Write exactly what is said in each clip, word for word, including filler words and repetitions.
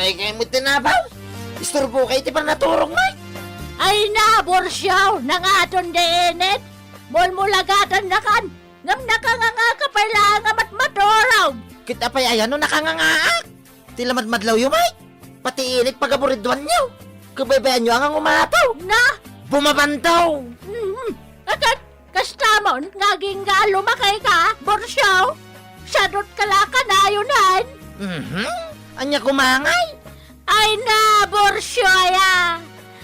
Ay, kayat met ti nabaw. Isturbo kay ti pannaturog, Mike. Ay na, Borsiaw, nangaton di init. Mulmulagatannakan. Ngem nakanganga ka pay laeng a matmaturog. Ket apay aya no nakangangaak? Ti lamadmadlawyo, Mike. Pati init pagaburidwanyo. Kabaybayanyo a nga umataw. Na? Bumabantaw. Mhm. Akat, kastamon nga agingga a lumakay ka, Borsiaw? Sadot ka la kanayonan? Mhm. Ania koma ngay? Ay na, Borsiaw aya.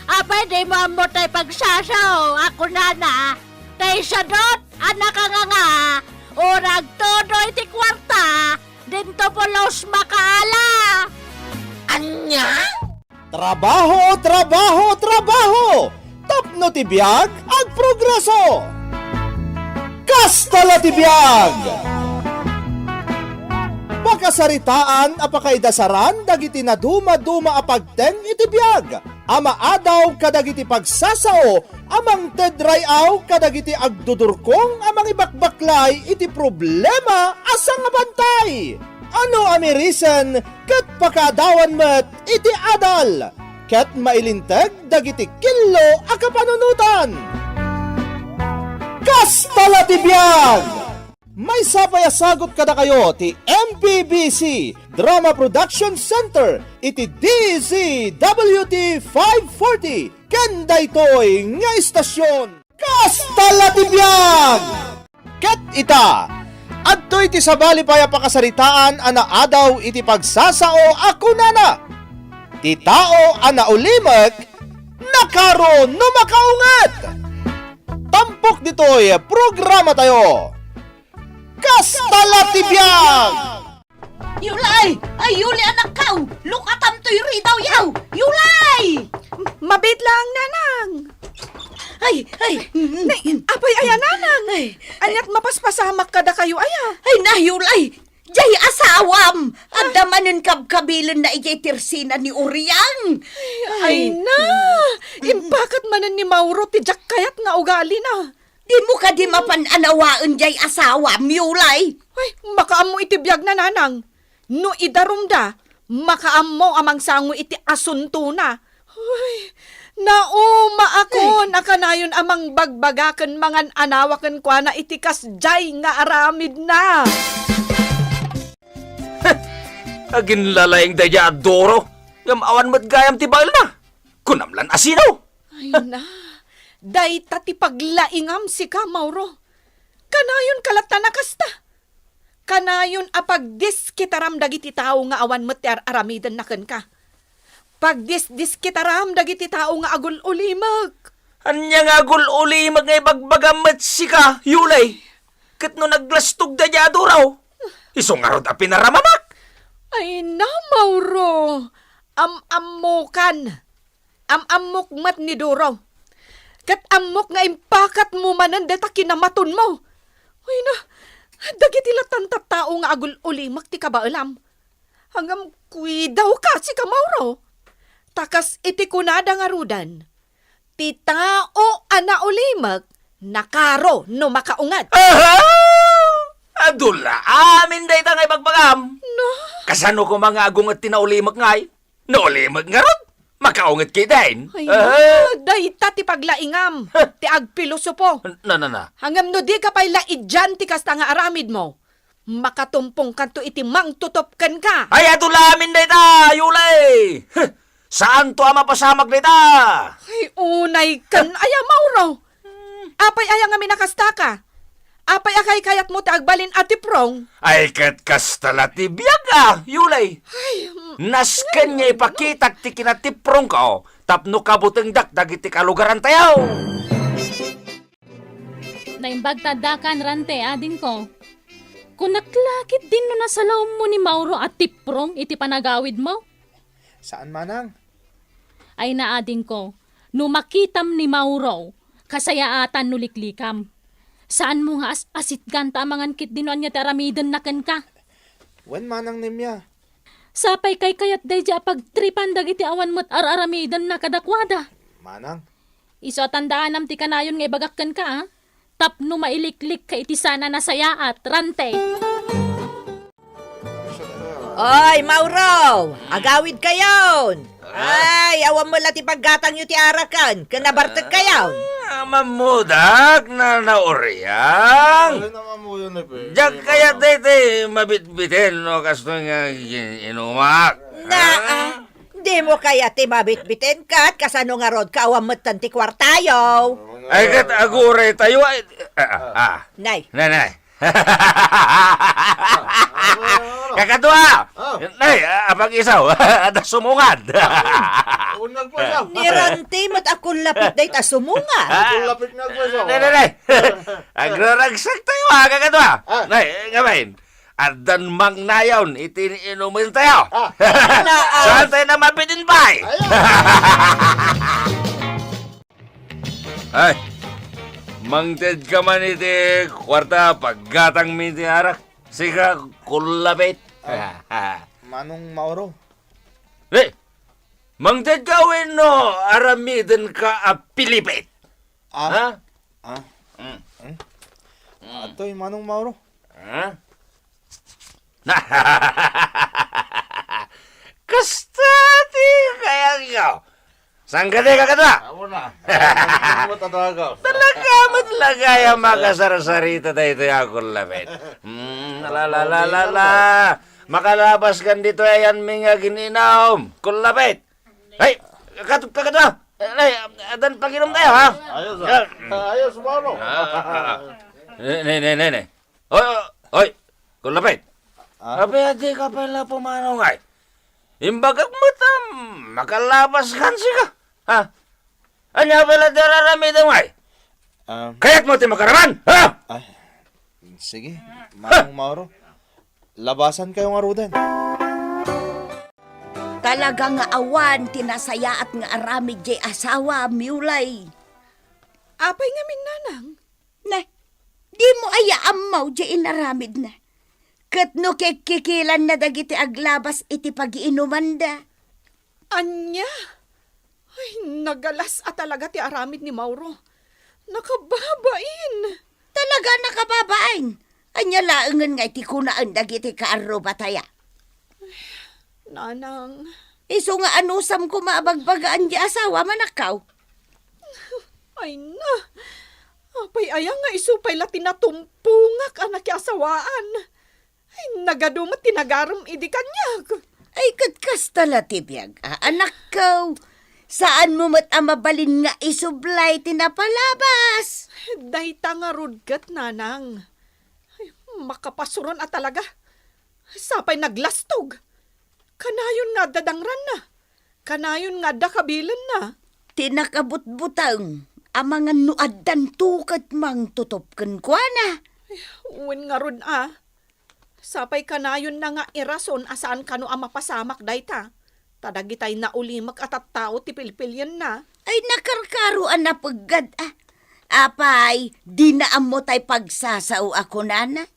Apay dimo ammo tay pagsasao a kunana, tay sadot a nakanganga, o nagtudo iti kuarta, dinto pulos makaala. Ania? Trabaho, trabaho, trabaho! Tapno ti biag, agprogreso! Kasta la ti biag! Pakasaritaan a pakaidasaran dagiti nadumaduma a pagteng iti biag a maadaw kadagiti pagsasao a mangted ray-aw kadagiti agdudurkong a mangibakbaklay iti problema a sangabantay. Ano a mirisen ket pakaadawan met iti adal ket mailinteg dagiti killo a kapanunotan. Kasta la ti biag! Maysa pay a sagut kadakayo ti M P B C Drama Production Center iti D Z W T five forty ken daytoy nga istasyon. Kasta la ti biag! Ket ita, adtoy ti sabali pay a pakasaritaan a naadaw iti pagsasao a kunana, "Ti tao a naulimek, nakaro no makaunget." Tampok ditoy programatayo. Kasta la ti biag! Yulay! Ay, Yulay, anakkaw! Lukatam toy ridaw yaw! Yulay! Mabit lang, Nanang! Ay, ay! Nay, apay aya, Nanang? Ay. Aniat mapaspasamak kadakayo aya? Ay, na, Yulay! Jay asawam! Adda manen kabkabilenna idiay tersina ni Uriang! Ay, ay, na! Impakat manen ni Mauro ti diak kayat nga ugalina. Dimo kadi mapan a nawaen jay asawam, Yulay? Ay, makaammo iti biagna, Nanang. No idarumda, makaammo a mangsango iti asuntona. Ay, naumaakon a kanayon a mangbagbaga ken mangan-anawa kenkuana iti kasjay nga aramidna. Aginlalaing daydiay a duro, ngem awan met gayam ti baelna. Kunam lan a sino? Ay na, dayta ti paglaingam sika, Mauro. Kanayon ka latta a kasta. Kanayon a pagdiskitaram dagiti tao nga awan met ti ar-aramidenna kenka. Pagdisdiskitaram dagiti tao nga agul-ulimek. Ania nga agul-ulimek nga ibagbagam met sika, Yulay? Ket no naglastog daydiay a duro, isu ngarud a pinaramanak? Ay na, Mauro, am-ammokan. Am-ammok met ni Duro. Ket ammok nga impakatmo manen dayta kinamatonmo. Ay na, dagiti lattan tattao nga agul-ulimek ti kabaelam. Ngem kuidawka, sika, Mauro. Ta kas iti kunada ngaruden, "Ti tao a naulimek, nakaro no makaunget." Aha! Adu la amin dayta nga ibagbagam. No? Kasano koma nga agunget ti naulimek ngay? Naulimek ngarud? Makaunget ketdin? Ay, aha, na, dayta ti paglaingam, ha, ti agpilosopo. Na, na, na. Ngem no dika pay la idian ti kasta nga aramidmo, makatumpongkanto iti mangtutop kenka. Ay, adu la amin dayta, Yulay! Huh! Saanto a mapasamak dayta? Ay, unay ken aya, Mauro? Apay aya ngamin a kastaka? Apay a kaykayatmo ti agbalin a tiprong? Ay, ket kasta la ti biag a, Yulay. Ay, mm. Nasken nga ipakitak ti kinatiprongko tapno kabutengdak dagiti kalugarantayo. Naimbag ta addakan, Rante, adingko. Kunak la ketdin no nasalaommo ni Mauro a tiprong iti panagawidmo? Saan, Manang. Ay na, adingko, no makitam ni Mauro, kasayaatan no liklikam. Saanmo nga as-asitgan ta amangan ketdin no ania ti aramidenna kenka. Wen, Manang Nemia. Sapay kaykayat daydiay a pagtripan dagiti awan met ar-aramidenna kadakuada. Manang. Isu a tandaanam ti kanayon nga ibagak kenka, a? Tapno mailiklikka iti saan a nasayaat, Rante. Oy, Mauro! Agawidkayon! Ah? Ay, awan met la ti paggatangyo ti araken, ken nabartekkayon. Ah, mammudak, Nana Uriang. Ay, namamuyo ni Pe-, Diak ni kayat Mama. Daytoy mabitbiten no kastoy nga gin-inumak. Na, Ah? ah, dimo kayat ti mabitbiten ket kasano ngarud ka awan metten ti kuartayo? Ay, ket aguraytayo, ay, ah, ah, ah. Nay. Nay, nay. Kakadua! Ah. Nay, ah, apag-isaw, adda sumungad. Unag pa siya. Ni Ranti met a kullapit dayta sumungad. Ah. Kullapit nga agweso. Nay, nay, nay. Agraragsaktayo, ah, kakadua. Ah. Nay, ngamin. Addan mangnayon iti inumen tayo. Ah. Saan tayo na mabidin pay? Ayan. Ay, mangted ka man iti kuarta, paggatang mi ti arak. Sika, kullapit. Ay, Manong Mauro. Eh, mangted ka wenno aramiden ka a pilipit? Ah, Ha? ah. Mm. Hmm? Atoy, Manong Mauro. Ha? Kasta ti kayatyo. Saan ka di kakadua? Amo na. Amo ta talaga. Talaga met lagaya makasarsarita daytoy a kullapit. Hmm, la, la, la, la, la. Makalabas kan ditoy ayan mi nga gin-inom. Kullapit. Ay, kat-, kakadua. Ay, adan panginom tayo, ha? Ayos, ah. Yan. Ayos, Mauro. Ah, ah, ah. Ne, ne, ne, ne, ne. Oy, oy, oy, kullapit. Ah? Apay a dika pay la pumanong ay. Imbagak met a makalabas kan sika. Ha? Ania pay la ti ar-aramidem ay? Um, Kayatmo ti makaraman? Ha? Ay, sige, Manong Mauro. Labasankayo ngaruden. Talaga nga awan ti nasayaat nga aramid jay asawa, Miulay. Apay ngamin, Nanang? Ne, dimo aya ammo jay inaramidna? Ket no kikkikilanna dagiti aglabas iti pagiinumanda. Ania? Ay, nagalas a talaga ti aramid ni Mauro. Nakababain. Talaga nakababain. Ania laengen nga iti kunaen dagiti kaarrubataya? Nanang. Isu nga anusam koma a bagbagaan ti asawam, anakko. Ay na. Apay aya nga isu pay la ti natumpongak a nakiasawaan? Ay, nagadu met ti nagarem idi kaniak. Ay, ket kasta la ti biag, a, anakko. Saanmo met a mabalin nga isublay ti napalabas. Dayta ngarud ket, Nanang. Ay, makapasuron a talaga. Sapay naglastog. Kanayon nga adda dangranna. Kanayon nga adda kabilenna. Ti nakabutbuteng, amangan no addanto ket mangtutup kenkuana. Ay, wen ngarud a. Sapay kanayonna nga irason a saan kano a mapasamak dayta. Ta dagitay naulimek a tattao ti pilpilienna. Ay, nakarkaro a napeggad a. Apay, dina ammo tay pagsasao a kunana?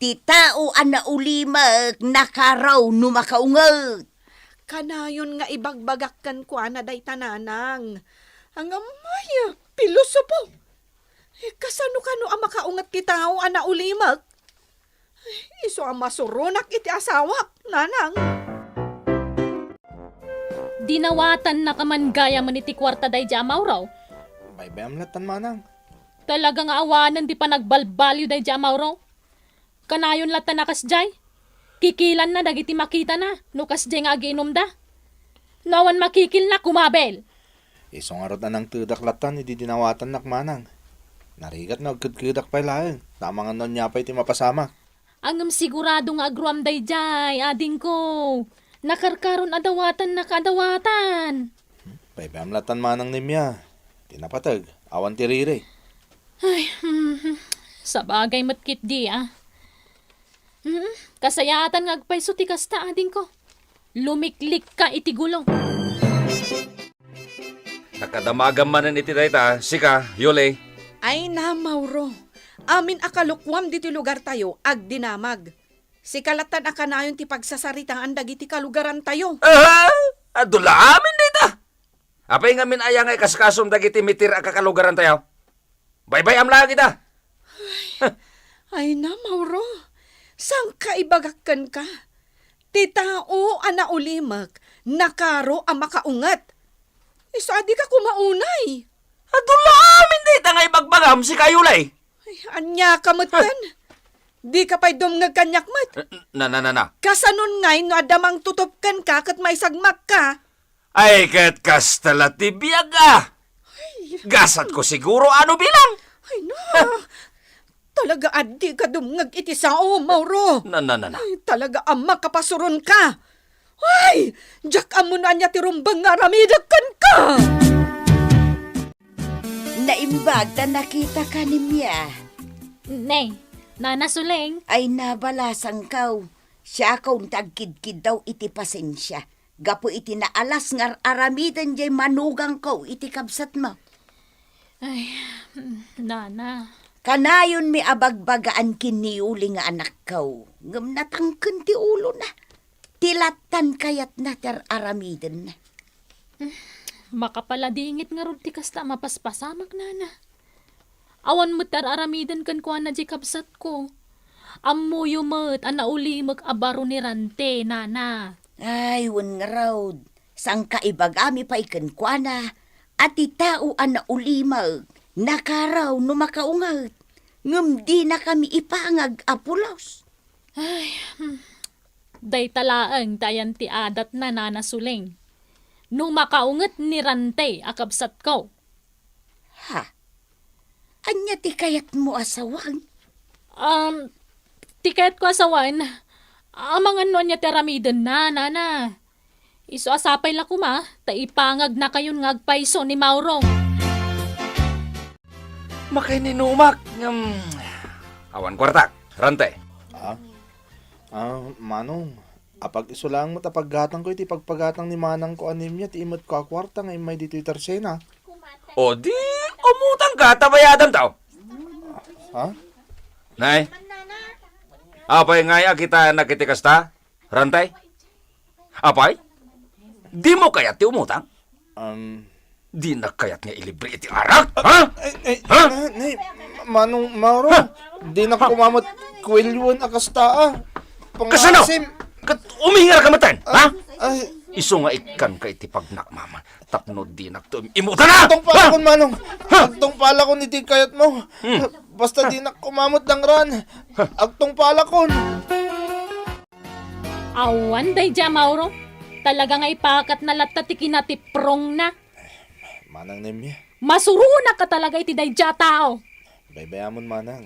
Ti tao a naulimek, nakaraw no makaunget. Kanayon nga ibagbagak kenkuana dayta, Nanang. Angam ay, pilosopo. Eh, kasano kano a makaunget ti tao a naulimek? Ay, isu a masuronak iti asawak, Nanang. Dinawatannaka man gayamen iti kuarta daydiay a Mauro? Baybay-am lattan, Manang. Talaga nga awanen ti panagbalbaliw daydiay a Mauro. Kanayon latta a kasdiay. Kikilanna dagiti makitana no kasdiay nga agiinumda. No awan makikilna, kumabel. Isu ngarud a nangtedak lattan idi dinawatannak, Manang. Narigat no agkedkedak pay laeng, ta amangan no ania pay ti mapasamak. Ngem sigurado nga agruam daydiay, adingko. Nakarkaron a dawatannaka a dawatan. Baybay-am lattan, Manang Nimia. Ti napateg, awan ti riri. Ay, hmm, sabagay met ketdi a. Hmm, kasayaatan nga agpayso ti kasta, adingko. Lumiklikka iti gulo. Nakadamagam manen iti dayta, sika, Yuli. Ay na, Mauro. Amin a kalokuam ditoy lugartayo, agdinamag. Sika lattan a kanayon ti pagsasaritaan dagiti kalugarantayo. Ah, adu la amin dayta. Apay ngamin aya nga ikaskasom dagiti mitir a kakalugarantayo? Baybay-am laeng ita. Ay na, Mauro. Saanka ibagak kenka? Ti tao a naulimek, nakaro a makaunget. Isu a dika koma unay. Adu la amin dayta nga ibagbagam, sika, Yulay. Ay, ania ka met ken? Dika pay dumngeg kaniak met. Na, na, na, na. Kasanon ngay no adda mangtutup kenka ket maisagmakka? Ay, ket kasta la ti biag, a. Ay. Gasatko siguro a no bilang. Ay, na. Talaga a dika dumngeg iti sao, Mauro. Na, na, na, na. Ay, talaga a makapasuronka. Ay, diak ammo no ania ti rumbeng nga aramidek kenka. Naimbag ta nakitaka, Nimia. Ne, Nana Suleng. Ay, nabalasangko. Siakon ti agkidkiddaw iti pasensia gapu iti naalas nga ar-aramiden diay manugangko iti kabsatmo. Ay, Nana. Kanayonmi a bagbagaan ken ni Yuli nga anakko, ngem natangken ti ulona. Ti lattan kayatna ti ar-aramidenna. Makapaladingit ngarud ti kasta a mapaspasamak, Nana. Awan met ti ar-aramiden kenkuana diay kabsatko. Ammoyo met a naulimek a baro ni Rante, Nana. Ay, wen ngarud, sangka ibagami pay kenkuana a ti tao a naulimek, nakaraw no makaunget, ngem dinakami ipangag a pulos. Ay, hmm. Dayta laeng ti ayan ti adatna, Nana Suleng. No makaunget ni Rante a kabsatko. Ha? Ania ti kayatmo a sawen? Um, ti kayatko a sawen, amangan no ania ti aramidenna, Nana. Isu a sapay la koma, ta ipangagnakayon nga agpayso ni Mauro. Makaininumak, ngem awan kuartak, Rante. Ah? Ah, Manong, apag-isu laeng met a paggatangko iti pagpagatang ni manangko a Nimia ti imetko a kuarta nga immay ditoy tersena. O di, umutangka ta bayadanto. Ha? Nay? Apay ngay a kitaennak iti kasta? Rantay? Apay? Dimo kayat ti umutang? Um, Dinak kayat nga ilibre iti arak, ha? Ay, ay, Ha? na, nay, Manong Mauro, Ha? dinak koma met kuelioen a kasta, a. Kasano? Pangaasim. Ket umingar ka metten, ha? Ay, Isu nga ikkanka iti pagnakmaman tapno dinak to im-, imutan, ha? Agtungpalakon, Ha? Manong. Ha? Agtungpalakon iti kayatmo. Hmm. Basta dinak koma met dangran. Ha? Agtungpalakon. Awan daydiay a Mauro. Talaga nga ipakatna latta ti kinatiprongna. Manang Nimia. Masuronak ka talaga iti daydiay a tao. Baybay-amon, Manang.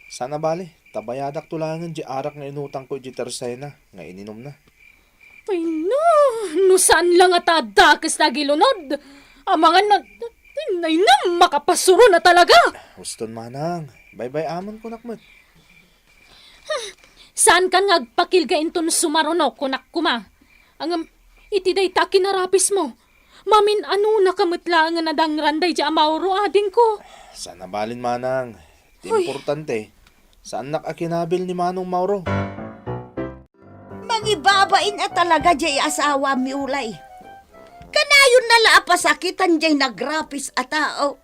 Saan a bali, ta bayadakto laengen diay arak nga inutangko idiay tersena nga ininumna. Ay na, no saan la nga ta dakes ti agilunod. Amangan na, ay na, makapasuron a talaga. Huston, Manang. Baybay-amon kunak met. Saankan nga agpakilga inton sumaruno, kunak koma. Ngem, iti dayta a kinarapismo, mamin-anonaka met laengen a dangran daydiay a Mauro, adingko. Saan a balin, Manang. Ti Hoy. importante, saannak a kinabil ni Manong Mauro. Mangibabain a talaga diay asawam, Yulay. Kanayonna la a pasakitan diay nagrapis a tao.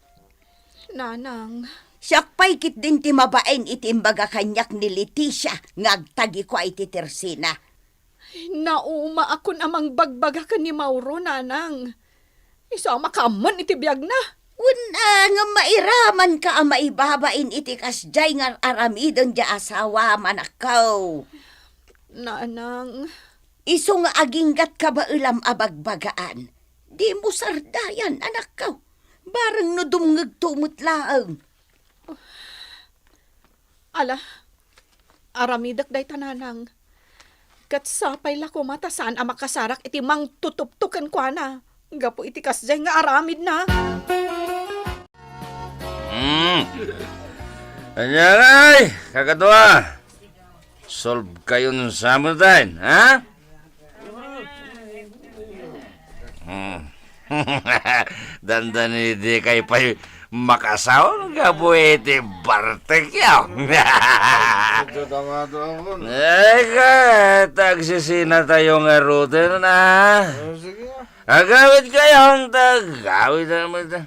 Nanang. Siak pay ketdin ti mabain iti imbaga kaniak ni Leticia nga agtagikua iti tersena. Naumaakon a mangbagbaga ken ni Mauro, Nanang. Isu a makaammoan iti biagna. Wen, a, ngem mairamanka a maibabain iti kasdiay nga ar-aramiden diay asawam, anakko. Nanang. Isu nga aginggatka baelam a bagbagaan. Dimo sardayan, anakko. Bareng no dumngegto met laeng. Ala, aramidek dayta, Nanang. Ket sapay la koma ta saan a makasarak iti mangtutupto kenkuana gapu iti kasdiay nga aramidna. Hmm. Ania ngay, kakadua? Solve kayon sa amutan, ha? Hmm. Dandani dikay pay makasaon gapu iti bartek yo. Ito, tama to ako. Ay ka, tagsisinatayo ngaruden, a. Oh, sige. Agawid kayon, tagawid naman.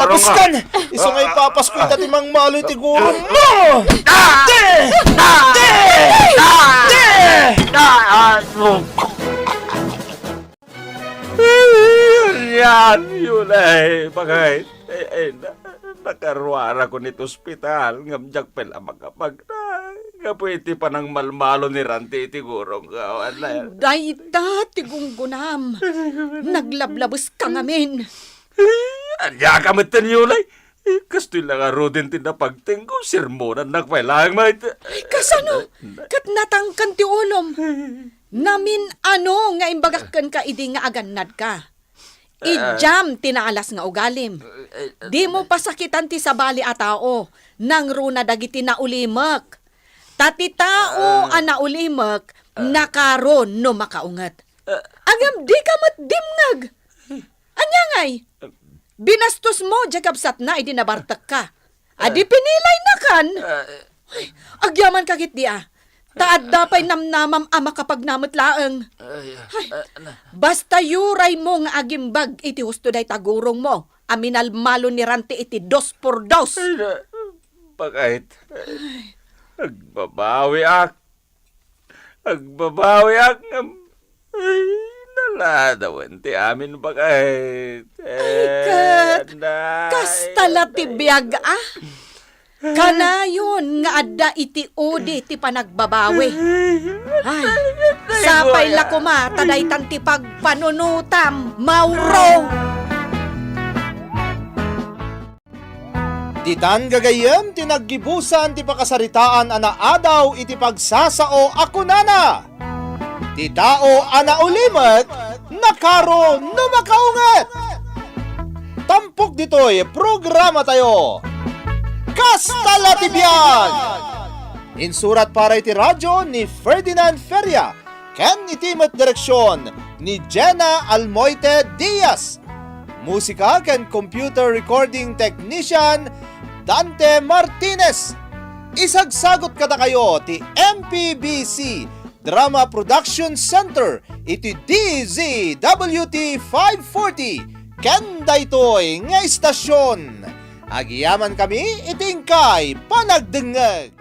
Naglalabos kan! Isu nga ipapasko ita ti mangmalo iti gurong mo! Te! Te! Te! Yan, Yulay, bakit? Eh, eh, na-, nakaruarakon iti ospital, ngem diak pay la makapagna. Gapu iti panangmalmalo ni Ranti iti gurong ko, awan na. Dayta ti gunggonam. Naglablabeska ngamin. Ania ka met ten, Yulay? Eh, kastoy la ngaruden ti napagtengko, sermonannak pay laeng met. Ay, kasano? Ket natangken ti ulom. Namin-ano nga imbagak kenka idi nga agannadka? Idiam ti naalas nga ugalim. Dimo pasakitan ti sabali a tao, nangruna dagiti naulimek. Ta ti tao a naulimek, nakaro no makaunget. Ngem dika met dimngeg. Ania ngay? Binastos mo diay kabsatna idi nabartekka. Adi pinilaynakan. Ay, agyamanka ketdi a. Ta adda pay namnamam a makapagna met laeng. Ay, Ay, ah, na. Basta yuraymo nga agimbag iti husto dayta gurongmo a minalmalo ni Ranti iti dos por dos. Ay, na, bakit? Ay, agbabawiak. Agbabawiak ngem, ay, naladawen ti amin, bakit? Ay, ket, kasta la ti biag, a? Kanayon nga adda iti udi ti panagbabawi. Ay, sapay la koma ta daytan ti pagpanunotam, Mauro. Ditan gagayyem ti naggibusan ti pakasaritaan a naadaw iti pagsasao a kunana, "Ti tao a naulimek, nakaro no makaunget." Tampok ditoy programatayo, Kasta la ti Biag! Insurat para iti radio ni Ferdinand Feria ken iti met direksion ni Jenna Almoite Diaz. Musika ken computer recording technician, Dante Martinez. Isagsagot kadakayo ti M P B C Drama Production Center iti D Z W T five forty ken daytoy nga istasyon. Agyamankami iti inkay panagdengngeg.